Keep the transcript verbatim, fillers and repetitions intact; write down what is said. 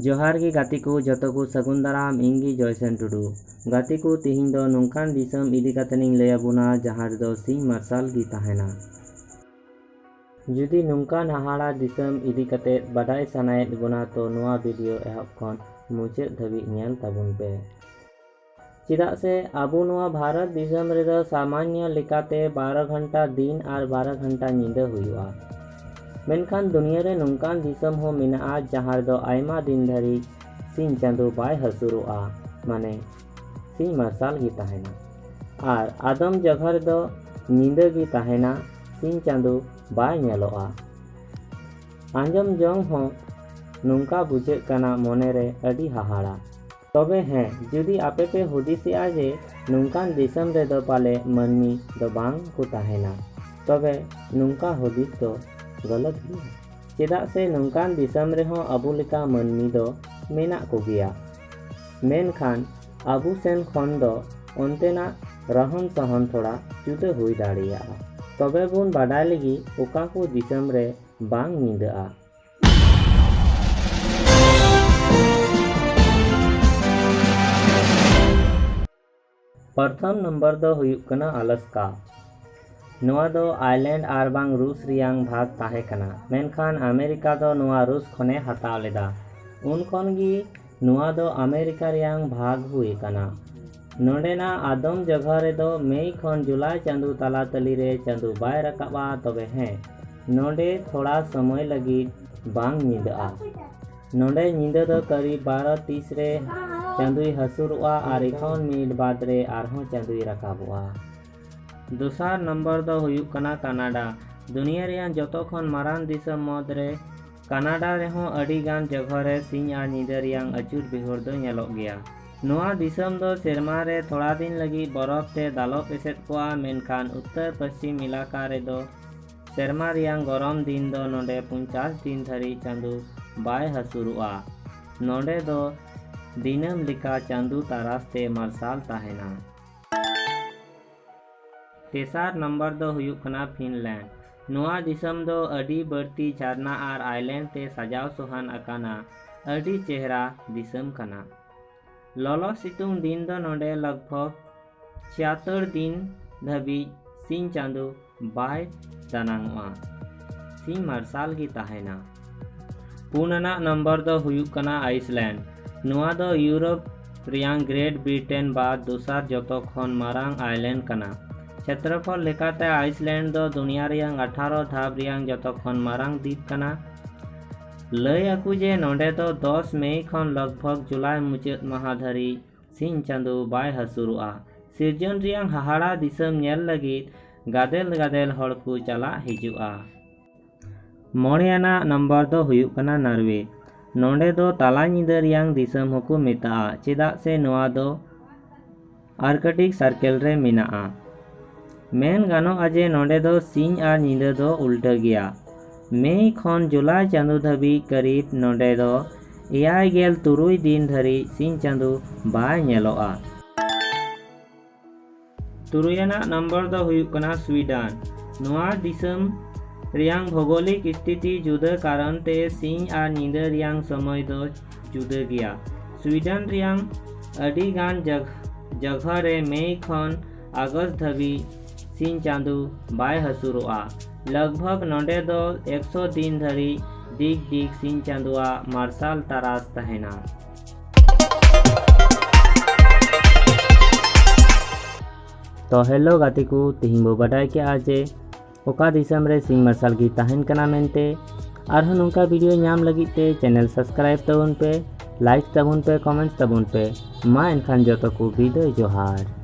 ᱡᱚᱦᱟᱨ ᱜᱮ ᱜᱟᱛᱮ ᱠᱚ ᱡᱚᱛᱚ ᱠᱚ, ᱥᱟᱹᱜᱩᱱ ᱫᱟᱨᱟᱢ᱾ ᱤᱧ ᱜᱮ ᱡᱚᱭᱥᱮᱱ ᱴᱩᱰᱩ᱾ ᱜᱟᱛᱮ ᱠᱚ, ᱛᱤᱦᱤᱧ ᱫᱚ ᱱᱚᱝᱠᱟᱱ ᱫᱤᱥᱚᱢ ᱤᱫᱤ ᱠᱟᱛᱮ ᱤᱧ ᱞᱟᱹᱭ ᱟᱵᱚᱱᱟ, ᱡᱟᱦᱟᱸ ᱨᱮᱫᱚ ᱥᱤᱧ ᱢᱟᱨᱥᱟᱞ ᱜᱮ ᱛᱟᱦᱮᱱᱟ᱾ ᱡᱩᱫᱤ ᱱᱚᱝᱠᱟᱱ ᱦᱟᱦᱟᱲᱟ ᱫᱤᱥᱚᱢ ᱤᱫᱤ ᱠᱟᱛᱮ ᱵᱟᱰᱟᱭ ᱥᱟᱱᱟᱭᱮᱫ ᱵᱚᱱᱟ, ᱛᱚ ᱱᱚᱣᱟ ᱵᱷᱤᱰᱤᱭᱳ ᱮᱦᱚᱵ ᱠᱷᱚᱱ ᱢᱩᱪᱟᱹᱫ ᱫᱷᱟᱹᱵᱤᱡ ᱧᱮᱞ ᱛᱟᱵᱚᱱ ᱯᱮ᱾ ᱪᱮᱫᱟᱜ ᱥᱮ ᱟᱵᱚ ᱱᱚᱣᱟ ᱵᱷᱟᱨᱚᱛ ᱫᱤᱥᱚᱢ ᱨᱮᱫᱚ ᱥᱟᱢᱟᱱᱭᱚ ᱞᱮᱠᱟᱛᱮ ᱵᱟᱨᱚ ᱜᱷᱚᱱᱴᱟ ᱫᱤᱱ ᱟᱨ ᱵᱟᱨᱚ ᱜᱷᱚᱱᱴᱟ ᱧᱤᱫᱟᱹ ᱦᱩᱭᱩᱜᱼᱟ᱾ ᱢᱮᱱᱠᱷᱟᱱ ᱫᱩᱱᱤᱭᱟᱹ ᱨᱮ ᱱᱚᱝᱠᱟᱱ ᱫᱤᱥᱚᱢ ᱦᱚᱸ ᱢᱮᱱᱟᱜᱼᱟ, ᱡᱟᱦᱟᱸ ᱨᱮᱫᱚ ᱟᱭᱢᱟ ᱫᱤᱱ ᱫᱷᱟᱹᱨᱤᱡ ᱥᱤᱧ ᱪᱟᱸᱫᱚ ᱵᱟᱭ ᱦᱟᱹᱥᱩᱨᱚᱜᱼᱟ, ᱢᱟᱱᱮ ᱥᱤᱧ ᱢᱟᱨᱥᱟᱞ ᱜᱮ ᱛᱟᱦᱮᱱᱟ᱾ ᱟᱨ ᱟᱫᱚᱢ ᱡᱟᱭᱜᱟ ᱨᱮᱫᱚ ᱧᱤᱫᱟᱹ ᱜᱮ ᱛᱟᱦᱮᱱᱟ, ᱥᱤᱧ ᱪᱟᱸᱫᱚ ᱵᱟᱭ ᱧᱮᱞᱚᱜᱼᱟ᱾ ᱟᱸᱡᱚᱢ ᱡᱚᱝ ᱦᱚᱸ ᱱᱚᱝᱠᱟ ᱵᱩᱡᱷᱟᱹᱜ ᱠᱟᱱᱟ, ᱢᱚᱱᱮᱨᱮ ᱟᱹᱰᱤ ᱦᱟᱦᱟᱲᱟ᱾ ᱛᱚᱵᱮ ᱦᱮᱸ, ᱡᱩᱫᱤ ᱟᱯᱮ ᱯᱮ ᱦᱩᱫᱤᱥᱮᱜᱼᱟ ᱡᱮ ᱱᱚᱝᱠᱟᱱ ᱫᱤᱥᱚᱢ ᱨᱮᱫᱚ ᱯᱟᱞᱮ ᱢᱟᱹᱱᱢᱤ ᱫᱚ ᱵᱟᱝ ᱠᱚ ᱛᱟᱦᱮᱱᱟ, ᱛᱚᱵᱮ ᱱᱚᱝᱠᱟ ᱦᱩᱫᱤᱥ ᱫᱚ ᱜᱟᱞᱟᱛ ᱜᱮᱭᱟ᱾ ᱪᱮᱫᱟᱜ ᱥᱮ ᱱᱚᱝᱠᱟᱱ ᱫᱤᱥᱚᱢ ᱨᱮᱦᱚᱸ ᱟᱵᱚ ᱞᱮᱠᱟ ᱢᱟᱹᱱᱢᱤ ᱫᱚ ᱢᱮᱱᱟᱜ ᱠᱚᱜᱮᱭᱟ, ᱢᱮᱱᱠᱷᱟᱱ ᱟᱵᱚ ᱥᱮᱱ ᱠᱷᱚᱱ ᱫᱚ ᱚᱱᱛᱮᱱᱟᱜ ᱨᱚᱦᱚᱱ ᱥᱚᱦᱚᱱ ᱛᱷᱚᱲᱟ ᱡᱩᱫᱟᱹ ᱦᱩᱭ ᱫᱟᱲᱮᱭᱟᱜᱼᱟ᱾ ᱛᱚᱵᱮ ᱵᱚᱱ ᱵᱟᱰᱟᱭ ᱞᱟᱹᱜᱤᱫ ᱚᱠᱟ ᱠᱚ ᱫᱤᱥᱚᱢ ᱨᱮ ᱵᱟᱝ ᱧᱤᱫᱟᱹᱜᱼᱟ᱾ ᱯᱨᱚᱛᱷᱚᱢ ᱱᱚᱢᱵᱚᱨ ᱫᱚ ᱦᱩᱭᱩᱜ ᱠᱟᱱᱟ ᱟᱞᱟᱥᱠᱟ᱾ ᱱᱚᱣᱟ ᱫᱚ ᱟᱭᱞᱮᱱᱰ ᱟᱨ ᱵᱟᱝ ᱨᱩᱥ ᱨᱮᱭᱟᱝ ᱵᱷᱟᱜᱽ ᱛᱟᱦᱮᱸ ᱠᱟᱱᱟ, ᱢᱮᱱᱠᱷᱟᱱ ᱟᱢᱮᱨᱤᱠᱟ ᱫᱚ ᱱᱚᱣᱟ ᱨᱩᱥ ᱠᱷᱚᱱᱮ ᱦᱟᱛᱟᱣ ᱞᱮᱫᱟ᱾ ᱩᱱ ᱠᱷᱚᱱ ᱜᱮ ᱱᱚᱣᱟ ᱫᱚ ᱟᱢᱮᱨᱤᱠᱟ ᱨᱮᱭᱟᱝ ᱵᱷᱟᱜᱽ ᱦᱩᱭ ᱟᱠᱟᱱᱟ᱾ ᱱᱚᱰᱮᱱᱟᱜ ᱟᱫᱚᱢ ᱡᱟᱭᱜᱟ ᱨᱮᱫᱚ ᱢᱮᱭ ᱠᱷᱚᱱ ᱡᱩᱞᱟᱭ ᱪᱟᱸᱫᱚ ᱛᱟᱞᱟ ᱛᱟᱹᱞᱤ ᱨᱮ ᱪᱟᱸᱫᱚ ᱵᱟᱭ ᱨᱟᱠᱟᱵᱼᱟ, ᱛᱚᱵᱮ ᱦᱮᱸ, ᱱᱚᱰᱮ ᱛᱷᱚᱲᱟ ᱥᱚᱢᱚᱭ ᱞᱟᱹᱜᱤᱫ ᱵᱟᱝ ᱧᱤᱫᱟᱹᱜᱼᱟ᱾ ᱱᱚᱰᱮ ᱧᱤᱫᱟᱹ ᱫᱚ ᱠᱟᱹᱨᱤᱵ ᱵᱟᱨᱚ ᱛᱤᱥ ᱨᱮ ᱪᱟᱸᱫᱚᱭ ᱦᱟᱹᱥᱩᱨᱚᱜᱼᱟ ᱟᱨ ᱮᱠᱟᱣᱚᱱ ᱢᱤᱱᱤᱴ ᱵᱟᱫᱽ ᱨᱮ ᱟᱨᱦᱚᱸ ᱪᱟᱸᱫᱚᱭ ᱨᱟᱠᱟᱵᱚᱜᱼᱟ᱾ ᱫᱚᱥᱟᱨ ᱱᱚᱢᱵᱚᱨ ᱫᱚ ᱦᱩᱭᱩᱜ ᱠᱟᱱᱟ ᱠᱟᱱᱟᱰᱟ᱾ ᱫᱩᱱᱤᱭᱟᱹ ᱨᱮᱭᱟᱜ ᱡᱚᱛᱚ ᱠᱷᱚᱱ ᱢᱟᱨᱟᱝ ᱫᱤᱥᱚᱢ ᱢᱩᱫᱽ ᱨᱮ ᱠᱟᱱᱟᱰᱟ ᱨᱮᱦᱚᱸ ᱟᱹᱰᱤ ᱜᱟᱱ ᱡᱟᱭᱜᱟ ᱨᱮ ᱥᱤᱧ ᱟᱨ ᱧᱤᱫᱟᱹ ᱨᱮᱭᱟᱜ ᱟᱹᱪᱩᱨ ᱵᱤᱦᱩᱨ ᱫᱚ ᱧᱮᱞᱚᱜ ᱜᱮᱭᱟ᱾ ᱱᱚᱣᱟ ᱫᱤᱥᱚᱢ ᱫᱚ ᱥᱮᱨᱢᱟ ᱨᱮ ᱛᱷᱚᱲᱟ ᱫᱤᱱ ᱞᱟᱹᱜᱤᱫ ᱵᱚᱨᱚᱯ ᱛᱮ ᱫᱟᱞᱚᱵ ᱮᱥᱮᱫ ᱠᱚᱜᱼᱟ, ᱢᱮᱱᱠᱷᱟᱱ ᱩᱛᱛᱚᱨ ᱯᱚᱥᱪᱤᱢ ᱮᱞᱟᱠᱟ ᱨᱮᱫᱚ ᱥᱮᱨᱢᱟ ᱨᱮᱭᱟᱜ ᱜᱚᱨᱚᱢ ᱫᱤᱱ ᱫᱚ ᱱᱚᱰᱮ ᱯᱚᱧᱪᱟᱥ ᱫᱤᱱ ᱫᱷᱟᱹᱨᱤᱡ ᱪᱟᱸᱫᱚ ᱵᱟᱭ ᱦᱟᱹᱥᱩᱨᱚᱜᱼᱟ᱾ ᱱᱚᱰᱮ ᱫᱚ ᱫᱤᱱᱟᱹᱢ ᱞᱮᱠᱟ ᱪᱟᱸᱫᱚ ᱛᱟᱨᱟᱥ ᱛᱮ ᱢᱟᱨᱥᱟᱞ ᱛᱟᱦᱮᱱᱟ᱾ ᱛᱮᱥᱟᱨ ᱱᱚᱢᱵᱚᱨ ᱫᱚ ᱦᱩᱭᱩᱜ ᱠᱟᱱᱟ ᱯᱷᱤᱱᱞᱮᱱᱰ᱾ ᱱᱚᱣᱟ ᱫᱤᱥᱚᱢ ᱫᱚ ᱟᱹᱰᱤ ᱵᱟᱹᱲᱛᱤ ᱡᱷᱟᱨᱱᱟ ᱟᱨ ᱟᱭᱞᱮᱱᱰ ᱛᱮ ᱥᱟᱡᱟᱣ ᱥᱚᱦᱟᱱ ᱟᱠᱟᱱᱟ᱾ ᱟᱹᱰᱤ ᱪᱮᱦᱨᱟ ᱫᱤᱥᱚᱢ ᱠᱟᱱᱟ᱾ ᱞᱚᱞᱚ ᱥᱤᱛᱩᱝ ᱫᱤᱱ ᱫᱚ ᱱᱚᱰᱮ ᱞᱟᱜᱽᱵᱷᱟᱜᱽ ᱪᱷᱤᱭᱟᱛᱛᱳᱨ ᱫᱤᱱ ᱫᱷᱟᱹᱵᱤᱡ ᱥᱤᱧ ᱪᱟᱸᱫᱚ ᱵᱟᱭ ᱫᱟᱱᱟᱝᱚᱜᱼᱟ᱾ ᱥᱤᱧ ᱢᱟᱨᱥᱟᱞ ᱜᱮ ᱛᱟᱦᱮᱱᱟ᱾ ᱯᱩᱱ ᱟᱱᱟᱜ ᱱᱚᱢᱵᱚᱨ ᱫᱚ ᱦᱩᱭᱩᱜ ᱠᱟᱱᱟ ᱟᱭᱤᱥᱞᱮᱱᱰ᱾ ᱱᱚᱣᱟ ᱫᱚ ᱤᱭᱩᱨᱳᱯ ᱨᱮᱭᱟᱝ ᱜᱨᱮᱴ ᱵᱨᱤᱴᱮᱱ ᱵᱟᱫ ᱫᱚᱥᱟᱨ ᱡᱚᱛᱚ ᱠᱷᱚᱱ ᱢᱟᱨᱟᱝ ᱟᱭᱞᱮᱱᱰ ᱠᱟᱱᱟ᱾ ᱪᱷᱮᱛᱨᱚᱯᱷᱚᱞ ᱞᱮᱠᱟᱛᱮ ᱟᱭᱤᱥᱞᱮᱱᱰ ᱫᱚ ᱫᱩᱱᱤᱭᱟ ᱨᱮᱭᱟᱝ ᱟᱴᱷᱟᱨᱚ ᱫᱷᱟᱯ ᱨᱮᱭᱟᱝ ᱡᱚᱛᱚ ᱠᱷᱚᱱ ᱢᱟᱨᱟᱝ ᱫᱤᱯ ᱠᱟᱱᱟ᱾ ᱞᱟᱹᱭ ᱟᱠᱚ ᱡᱮ ᱱᱚᱰᱮ ᱫᱚ ᱫᱚᱥ ᱢᱮᱭ ᱠᱷᱚᱱ ᱞᱟᱜᱽᱵᱷᱟᱜᱽ ᱡᱩᱞᱟᱭ ᱢᱩᱪᱟᱹᱫ ᱢᱟᱦᱟ ᱫᱷᱟᱹᱨᱤᱡ ᱥᱤᱧ ᱪᱟᱸᱫᱚ ᱵᱟᱭ ᱦᱟᱹᱥᱩᱨᱚᱜᱼᱟ᱾ ᱥᱤᱨᱡᱚᱱ ᱨᱮᱭᱟᱝ ᱦᱟᱦᱟᱲᱟ ᱫᱤᱥᱚᱢ ᱧᱮᱞ ᱞᱟᱹᱜᱤᱫ ᱜᱟᱫᱮᱞ ᱜᱟᱫᱮᱞ ᱦᱚᱲ ᱠᱚ ᱪᱟᱞᱟᱜ ᱦᱤᱡᱩᱜᱼᱟ᱾ ᱢᱚᱬᱮ ᱟᱱᱟᱜ ᱱᱚᱢᱵᱚᱨ ᱫᱚ ᱦᱩᱭᱩᱜ ᱠᱟᱱᱟ ᱱᱟᱨᱣᱮ᱾ ᱱᱚᱰᱮ ᱫᱚ ᱛᱟᱞᱟ ᱧᱤᱫᱟᱹ ᱨᱮᱭᱟᱝ ᱫᱤᱥᱚᱢ ᱦᱚᱸᱠᱚ ᱢᱮᱛᱟᱜᱼᱟ, ᱪᱮᱫᱟᱜ ᱥᱮ ᱱᱚᱣᱟ ᱫᱚ ᱟᱨᱠᱴᱤᱠ ᱥᱟᱨᱠᱮᱞ ᱨᱮ ᱢᱮᱱᱟᱜᱼᱟ᱾ ᱢᱮᱱ ᱜᱟᱱᱚᱜᱼᱟ ᱡᱮ ᱱᱚᱰᱮ ᱫᱚ ᱥᱤᱧ ᱟᱨ ᱧᱤᱫᱟᱹ ᱫᱚ ᱩᱞᱴᱟᱹ ᱜᱮᱭᱟ᱾ ᱢᱮᱭ ᱠᱷᱚᱱ ᱡᱩᱞᱟᱭ ᱪᱟᱸᱫᱚ ᱫᱷᱟᱹᱵᱤᱡ ᱠᱟᱹᱨᱤᱵ ᱱᱚᱰᱮ ᱫᱚ ᱮᱭᱟᱭ ᱜᱮᱞ ᱛᱩᱨᱩᱭ ᱫᱤᱱ ᱫᱷᱟᱹᱨᱤᱡ ᱥᱤᱧ ᱪᱟᱸᱫᱚ ᱵᱟᱭ ᱧᱮᱞᱚᱜᱼᱟ᱾ ᱛᱩᱨᱩᱭ ᱟᱱᱟᱜ ᱱᱚᱢᱵᱚᱨ ᱫᱚ ᱦᱩᱭᱩᱜ ᱠᱟᱱᱟ ᱥᱩᱭᱰᱟᱱ᱾ ᱱᱚᱣᱟ ᱫᱤᱥᱚᱢ ᱨᱮᱭᱟᱝ ᱵᱷᱳᱜᱳᱞᱤᱠ ᱥᱛᱷᱤᱛᱤ ᱡᱩᱫᱟᱹ ᱠᱟᱨᱚᱱ ᱛᱮ ᱥᱤᱧ ᱟᱨ ᱧᱤᱫᱟᱹ ᱨᱮᱭᱟᱝ ᱥᱚᱢᱚᱭ ᱫᱚ ᱡᱩᱫᱟᱹ ᱜᱮᱭᱟ᱾ ᱥᱩᱭᱰᱟᱱ ᱨᱮᱭᱟᱝ ᱟᱹᱰᱤ ᱜᱟᱱ ᱡᱟᱜ-, ᱡᱟᱜᱷᱟ ᱨᱮ ᱢᱮᱭ ᱠᱷᱚᱱ ᱟᱜᱚᱥᱴ ᱫᱷᱟᱹᱵᱤᱡ ᱥᱤᱧ ᱪᱟᱸᱫᱚ ᱵᱟᱭ ᱦᱟᱹᱥᱩᱨᱚᱜᱼᱟ᱾ ᱞᱟᱜᱽᱵᱷᱟᱜᱽ ᱱᱚᱰᱮ ᱫᱚ ᱮᱠᱥᱚ ᱫᱤᱱ ᱫᱷᱟᱹᱨᱤᱡ ᱰᱤᱜᱽ ᱰᱤᱜᱽ ᱥᱤᱧ ᱪᱟᱸᱫᱚᱣᱟᱜ ᱢᱟᱨᱥᱟᱞ ᱛᱟᱨᱟᱥ ᱛᱟᱦᱮᱱᱟ᱾ ᱛᱚ ᱦᱮᱞᱳ ᱜᱟᱛᱮ ᱠᱚ, ᱛᱮᱦᱮᱧ ᱵᱚ ᱵᱟᱰᱟᱭ ᱠᱮᱜᱼᱟ ᱡᱮ ᱚᱠᱟ ᱫᱤᱥᱚᱢ ᱨᱮ ᱥᱤᱧ ᱢᱟᱨᱥᱟᱞ ᱜᱮ ᱛᱟᱦᱮᱱ ᱠᱟᱱᱟ ᱢᱮᱱᱛᱮ᱾ ᱟᱨᱦᱚᱸ ᱱᱚᱝᱠᱟ ᱵᱷᱤᱰᱤᱭᱳ ᱧᱟᱢ ᱞᱟᱹᱜᱤᱫ ᱛᱮ ᱪᱮᱱᱮᱞ ᱥᱟᱵᱥᱠᱨᱟᱭᱤᱵ ᱛᱟᱵᱚᱱ ᱯᱮ, ᱞᱟᱭᱤᱠ ᱛᱟᱵᱚᱱ ᱯᱮ, ᱠᱚᱢᱮᱱᱴᱥ ᱛᱟᱵᱚᱱ ᱯᱮ᱾ ᱢᱟ ᱮᱱᱠᱷᱟᱱ ᱡᱚᱛᱚ ᱠᱚ ᱵᱤᱫᱟᱹᱭ, ᱡᱚᱦᱟᱨ᱾